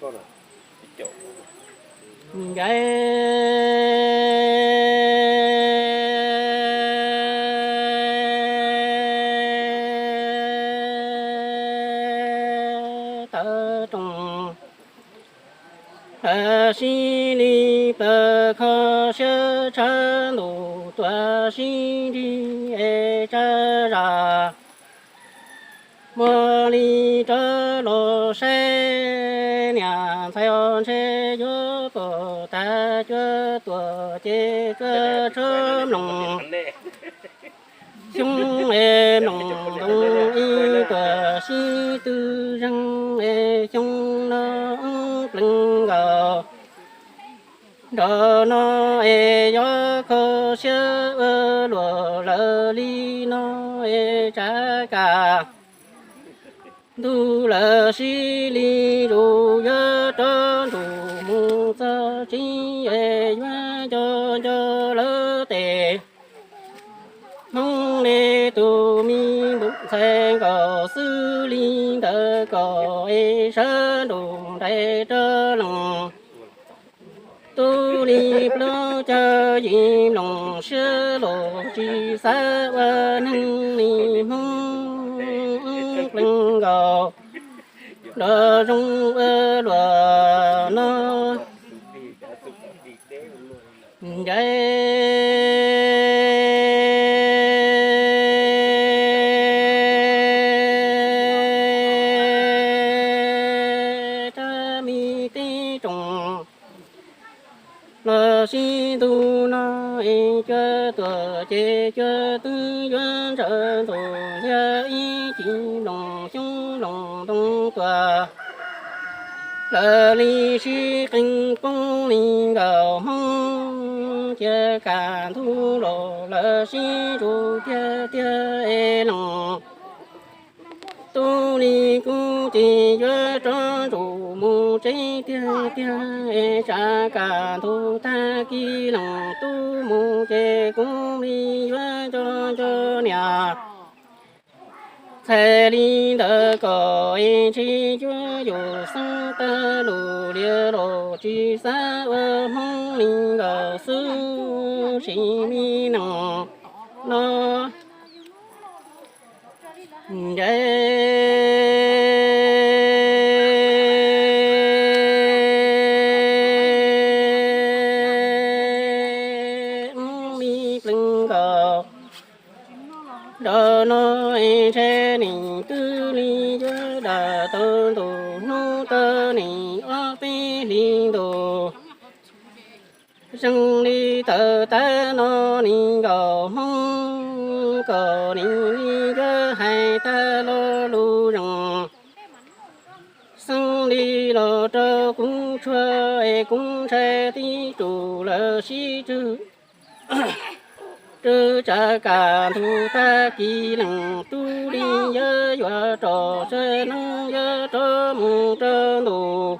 Nkawd tawv roos, lawv sib li plaws kho siab tshawb ntuj tuaj sib nrig es tsawg zam. Muaj li rov los saib niam ntxhais os, ntshe yuav tuaj tag cuaj tuaj ces cuaj tshuab mloog xyoob es mloog ntoo ib tuaj sib tw zeeg es xyoo no plees nkaus. Nrog no es yuav kho siab ua luaj lawm li no es tsav kam ntug lawv sib li zus yuav rov nrug mus txog tsev es yuav nco nco lawv tes. Hmoob li tus me npum ntxhais nkaus xwb li ntawd kom es sawv nrug nraim rov lees. Tub li plaub caug yim mloog siab los tsis xav ua neeg li Hmoob plees nkaus. Nrog zoo ua luaj no nkawd rab me teb roos los sib ntug no es cuaj tuaj ces cuaj twb yuav ntsawg ntuj thiab ib cim mloog xyoob mloog ntoo tuaj. Lawv li sib qee poob li nkaus Hmoob cia kaj ntug los lawv sib ntsuj tiag tiag es lees. Tub li kuv ces yuav rov ntsug mus tsev tiag tiag es tsav kaj ntug tag kis lees tub mus ces kuv li yuav nco nco niam ntxhais li ntawd kom es ntshe yuav yus xeeb tag lus liam los tsis xav ua Hmoob li nkaus xwb sim me neej no. Nkawd me plees nkaus nrog no es ntshe nim twb li yuav dam tau ntu hnub tau nim ob peb hlis ntuj. Zeeg li tawm tag no li nkaus Hmoob kom nim li yuav hais tag lo lus zeeg. Xeeb li los rau kuv tshua es kuv ntshai tib tug lawv sib tswj tswj tsav kam ntug tag kis lees tub li yuav yuav rau sab neeb yuav rov mus rau ntuj.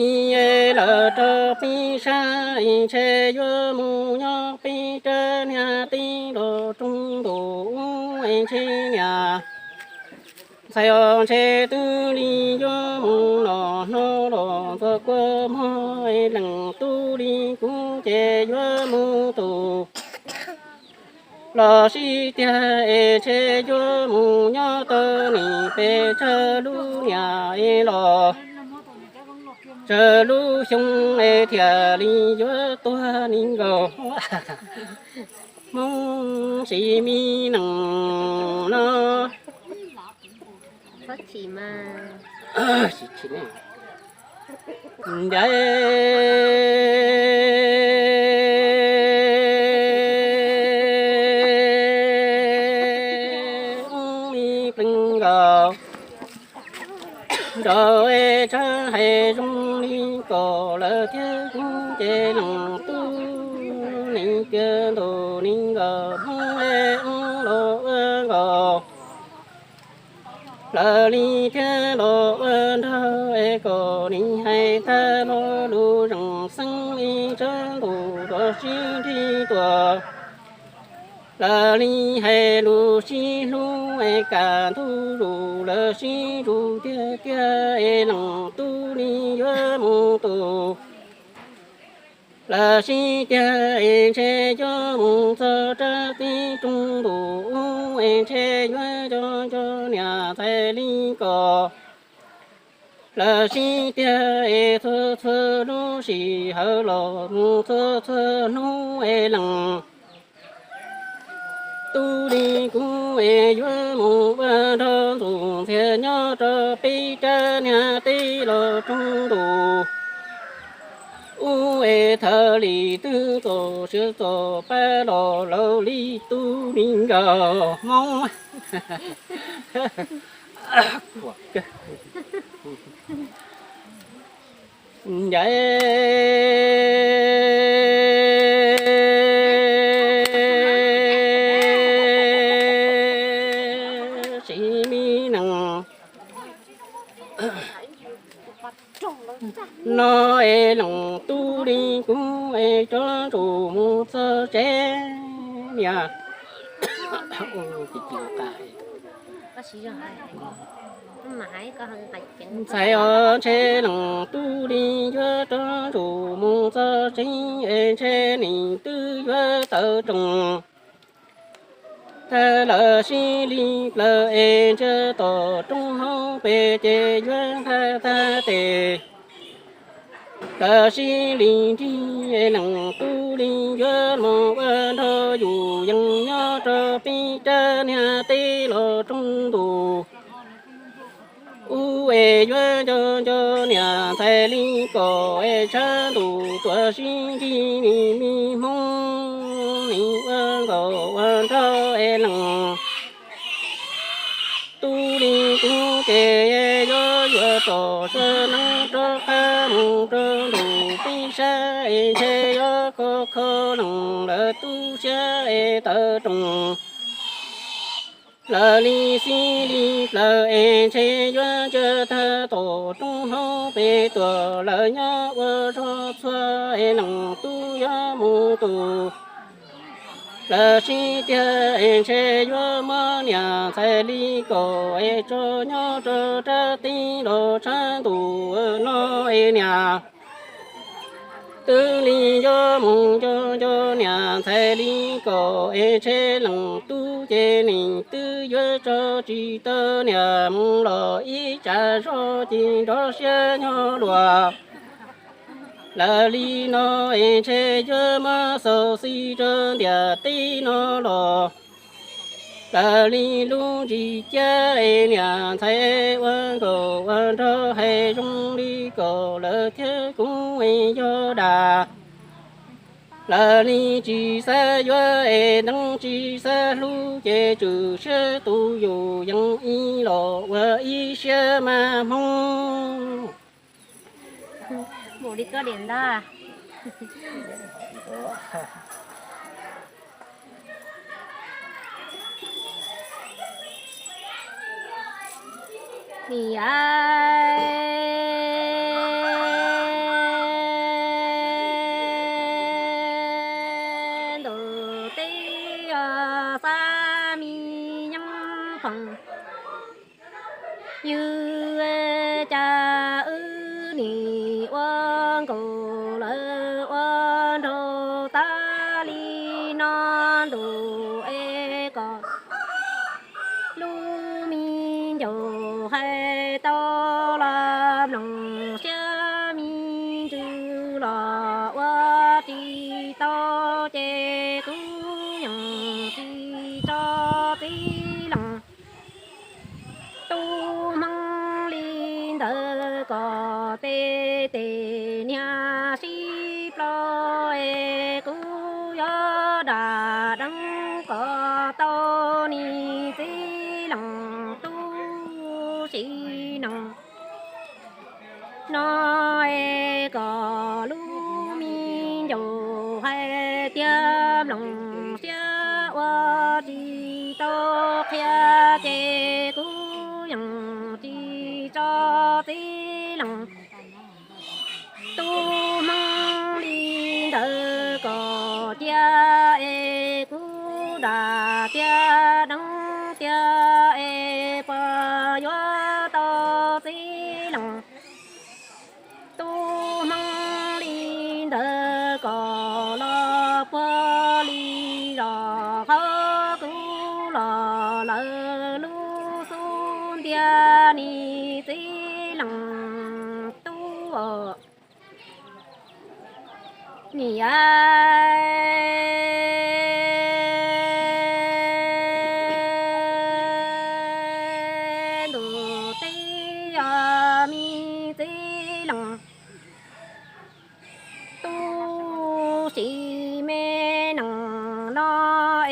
Ib lawm rau peb sab es ntshe yuav mus nyob peb rab niag teb los rooj ntuj ub es ntshe niam ntxhais os ntshe twb li yuav mus los hnub los ntxuag kua muag es lees tub li kuv ces yuav mus tus los sib tiag es ntshe yuav mus nyob tau nim pes tsawg lub niam es los tsawg lub xyoo es thiaj li yuav tuag li nkaus. Hmoob sim me neej no. Nkawd me plees nkaus nrog es tsav hais zoo li kom lawv thiab kuv ces lees tub nim kiag ntuj li nkaus Hmoob es los ua nkaus lawv li thiab los ua nraug es kom nim hais tag lo lus zeeg xeeb li tsawg ntuj tuaj sib nrig tuaj. Lawv li hais lus sib hlub es kam ntug zus, lawv sib zus tiag tiag es Leej Tub li yuav mus tus. Lawv sib tiag es ntshe yuav mus txog rab teb rooj ntuj ub es ntshe yuav nco nco niam ntxhais li ko. Lawv sib tiag es txhua txhua lub sij hawm los mus txhua txhua hnub es Leej Tub li kuv es yuav mus ua nrog ntxuj ntxiag nyob rau peb rab niag teb los rooj ntuj ub es thawj li twb txaus siab txaus pab los laus li tub li nkawm Hmoob. Ncaim sim mi neej no es Leej Tub li kuv es rov ntsuj mus txog tsev niam ntxhais os, ntshe Leej Tub li yuav rov ntsuj mus txog tsev es ntshe nws twb yuav tawm rooj. Thawj lawv sib li plaws es ntshe tom roob hauv pes ces yuav thaj thaj tes. Lawv sib li nrig es Leej Tub li yuav mus ua nrog yus yees nyob rau peb rab niag teb los rooj ntuj ub es yuav nco nco niam ntxhais li kom es tshav ntuj tuaj sib nrig li me Hmoob li ua nkaus ua nraug es Leej Tub li kuv ces yuav yuav txoj sia neeb rov qab mus rau ntuj peb sab es ntshe yuav kho kho leej lawv tu siab es tawm rooj. Lawv li sib li plaws es ntshe yuav ntsia tag tom roob hauv pes tuaj lawm nyob ua zog txhua es Leej Tub yuav mus tus. Lawv sib tiag es ntshe yuav muab niam ntxhais li kom es tso nyob rau rab teb los tshav ntuj no es niam twb li yuav mus nco nco niam ntxhais li kom es ntshe Leej Tub ces nws twb yuav tso tsis tau niam mus los ib tsam zog ces nrov siab nyob luag. Lawv li no es ntshe yuav muab xauj xij rau ntiaj teb no los. Lawv li lub ntsis ciab es niam ntxhais ua nkaus ua nraug hais zoo li kom lawv thiab kuv es yog dag. Lawv li tsis xav yuav es neeb tsis xav hlub ces tswm siab tu yus yees ib los ua ib siab mas Hmoob. Mus li koj diam ntag. Niam ntuj teb os, xav me nyob khoom. Yus cas wb nim ua nkaus lawv ua nraug tas li no ntuj es kom lub me ncaus hais tau los mloog siab me ntsis los ua tsis tau ces kuv yeej tsis tso txiv leej tub Hmoob li ntawd kom tej tes niag sib ploj es kuv yuav dag deev kom tau niag txiv leej tub sim neej no es kom lub me ncaus hais tias mloog siab ua tsis tau qhia ces kuv yeej tsis tso txiv leej tub Hmoob li ntawd kom cia es kuv dag tiag deeb tiag es puas yuav tau txiv leej tub Hmoob li ntawd kom los puag li zos qhov kuv los lawv lub xub ntiag ni txiv leej tub os. Niam, ntuj teb os, me txiv leej tub, sim me neej no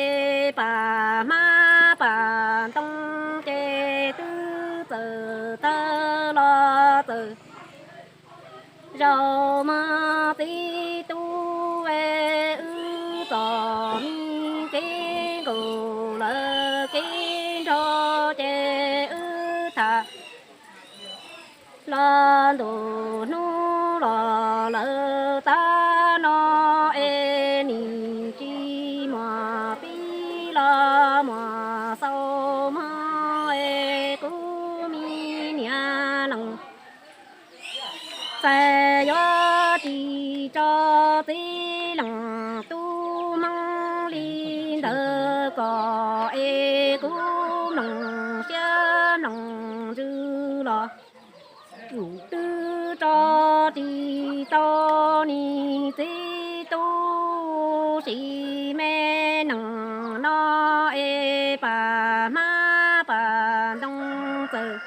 es pam hmab pam ntoo ces twb txawm tawg los txawm zaum mas txiv tub es wb txom nyem kev nkaus lawv kev nrog ces wb tham los ntu hnub los lawm tav no es nim tsis muaj pib los muaj xaus mog es kuv me niam leej txais yuav tsis tso txiv leej tub Hmoob li ntawd kom es kuv mloog siab mloog ntsws los twb tso tsis tau ni txiv tub, sim me neej no es pam hmab pam ntoo txawm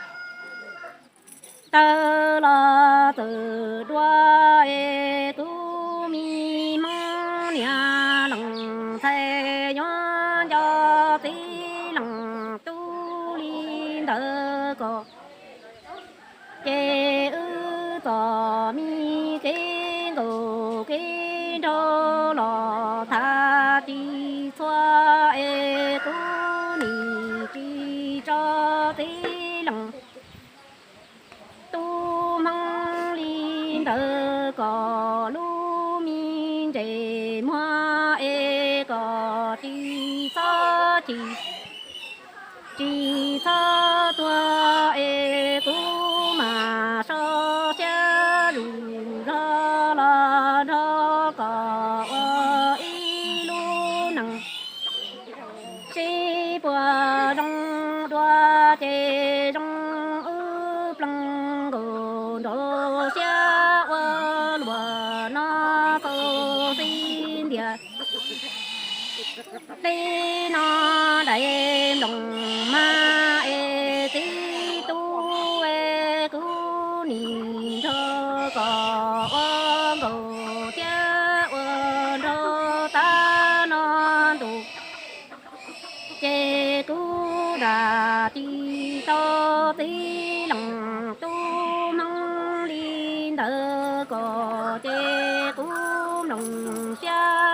tawg los txawm dua es kuv me Hmoob niam leej txais yuav nco txiv leej tub li ntawd kom ces wb txom nyem kev nkaus kev nrog los tham tsis txhua es kuv nim tsis tso txiv leej tub Hmoob li ntawd kom lub me ntses muag es kom tsis txhob chim tsis txhob tuag es kuv mam so siab zus zog los nrog koj ua ib lub neej seb puas zoo dua ces zoo wb plees nkaus nraug siab ua luag no txaus txiv ntiag li no daim nplooj mas es txiv tub es kuv nim nrog koj ua nkaus thiab ua nraug tav no ntu ces kuv nrog tsis tau txiv leej tub Hmoob li ntawd kom ces kuv mloog siab